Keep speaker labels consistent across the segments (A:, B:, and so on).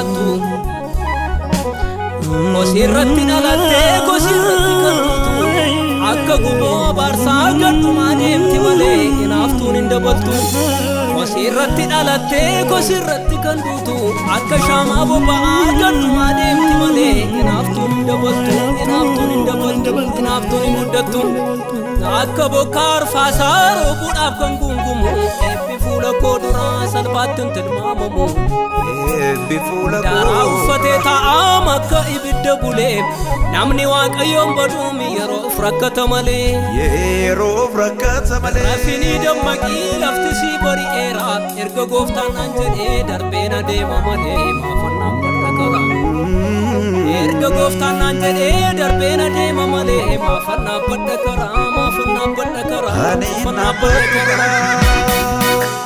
A: fakkaattu. Kosii irratti dhalattee kosii irratti kan duutu, akka guboo baarsaa gadhumaa deemti malee hinaaftuun hin dabaltu. Kosii irratti dhalattee kosii irratti kan duutu, akka shaamaa boba'aa gadhumaa deemti malee hinaaftuun hin dabaltu, hinaaftuun hin dabaltu, hinaaftuun hin guddattu. Akka bokkaa arfaasaa roobuudhaaf kan gungumu, eebbi fuula koo duraa salphaatti hin tilmaamamu.
B: Eebbi fuula
A: Daaraa
B: koo
A: uffatee taa'am akka ibidda bulee, namni Waaqayyoon baduumi yeroof rakkata malee.
B: Yeroof rakkata malee.
A: Rafinii dammaqii, lafti sii bari'eera, erga gooftaan naan jedhee darbeen adeema malee maafannaan badda karaa. Erga gooftaan naan jedhee darbeen adeema malee maafannaan badda karaa, maafannaan badda karaa,
B: Ani
A: maafannaan badda
B: naabbadhu
A: karaa.
B: Karaa.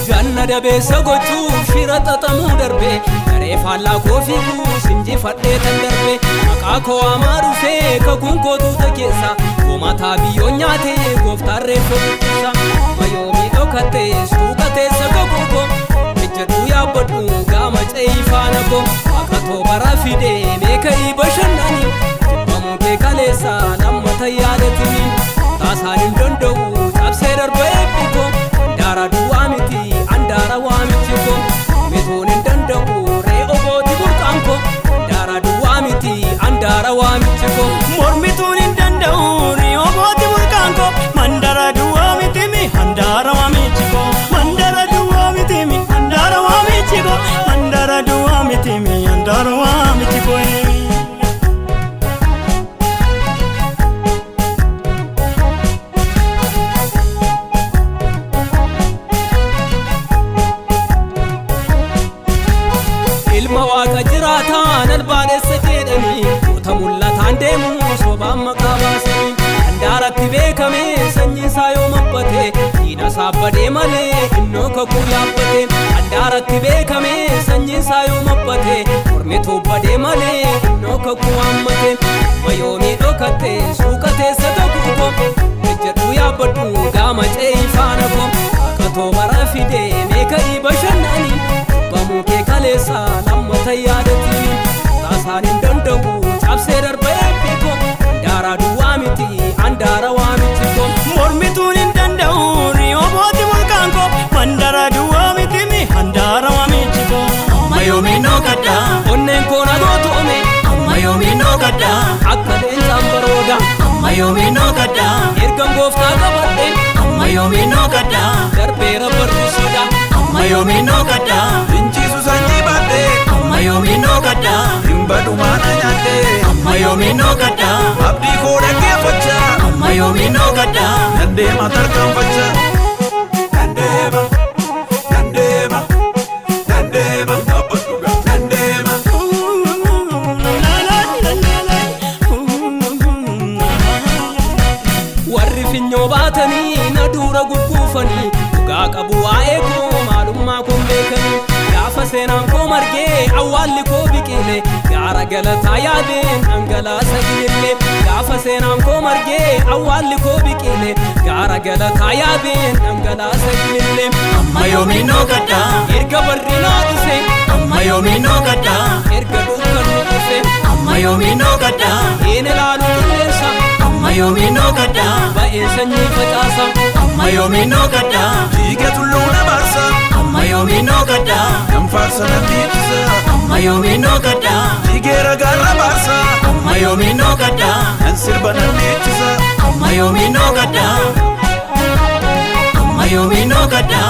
A: Janna dabeessa gochuuf shira xaxamuu darbe, garee faallaa koo fiiguu sinjifadhee tan darbe, maqaa koo hamaa dhufee kakuun koo tuuta keessa goomataa biyyoon nyaate gooftaan reeffa buqqisa. Mayoomii dhokattee suuqa teessa kakuu koo ejjedhuu yaabbadhu gaama ce'ii faana koo, waaqatoo bara fidee meeka'ii bashannani, jibbamuu kee kaleessa lammata yaadatini, taasaan hin danda'u cabsee darba eebbi koo, andaara duwwaa miti andaara waamichi koo, mituun hin danda'u ree obooti burqaan koo, andaara duwwaa miti andaara waamichi koo.
C: Mormituun hin danda'u riyoobooti burqaan koo, mandara duwwaa miti mi handaara waamichi koo, mandara duwwaa miti mi handaara waamichi koo, mandara duwwaa miti mi handaara waamichi koo.
A: Ilma Waaqa jiraataan albaadhessa jedhanii, goota mul'ataan deemu sobaan maqaa baasanii, handaaratti beekame sanyiin isaa yoo mabbate, diina isaa badee malee innoo kakuu yaabbate, handaaratti beekame sanyiin isaa yoo mabbate, mormituu badee malee innoo kakuu waammate, mayoomii dhokatte suuqa teessa kakuu koo ejjedhuu yaabbadhu gaama ce'ii faana koo, waaqatoo bara fidee meeka'ii bashannani, jibbamuu kee kaleessa lammata yaadatini, taasaan hin danda'u cabsee darba eebbi koo, andaara duwwaa miti andaara waamichi koo.
C: Mormituun hin danda'u riyoobooti burqaan koo, mandara duwwaa miti mi handaara waamichi koo. Amma yoomiin dhokadha?
A: Onneen koo na gootoome.
C: Amma yoomiin dhokadha?
A: Akka leencaan barooda.
C: Amma yoomiin dhokadha?
A: Ergan gooftaa qabadhe.
C: Amma yoomiin dhokadha?
A: Darbeera barri soda.
C: Amma yoomiin dhokadha?
B: Injiisu sanyii baadhee.
C: Amma yoomiin dhokadha?
B: Hin badu maana nyaadhee.
C: Amma yoomiin dhokadha?
B: Abdii koo dhaggeeffachaa.
C: Amma yoomiin dhokadha?
B: Nan deema tarkaanfachaa. Nan deema, nan deema, nan deema, nan deema.
A: Warri finyoo baatanii na dura gugguufanii, dhugaa qabu waa'ee koo maalummaa koon beekanii, gaafa seenaan koo margee awwaalli koo biqile, gaara galataa yaadeen dhangalaasa ilillee, gaafa seenaan koo margee awwaalli koo biqile, gaara galataa yaadeen dhangalaasa ilillee.
C: Amma yoomiin dhokadha?
A: Erga barri naa dhufe.
C: Amma yoomiin dhokadha?
A: Erga dukkanni dhufe.
C: Amma yoomiin dhokadha?
A: Een ilaalu qilleensa.
C: Amma yoomiin dhokadha?
A: Ba'ee sanyii facaasa.
C: Amma yoomiin dhokadha?
B: Dhiiga tulluu na baarsa.
C: Amma yoomiin dhokadha?
B: Nan faarsa, nan dhiichisa.
C: Amma yoomiin dhokadha?
B: Dhiigeera gaarra baarsa.
C: Amma yoomiin dhokadha?
B: Nan sirba, nan dhiichisa.
C: Amma yoomiin dhokadha? Amma yoomiin dhokadha?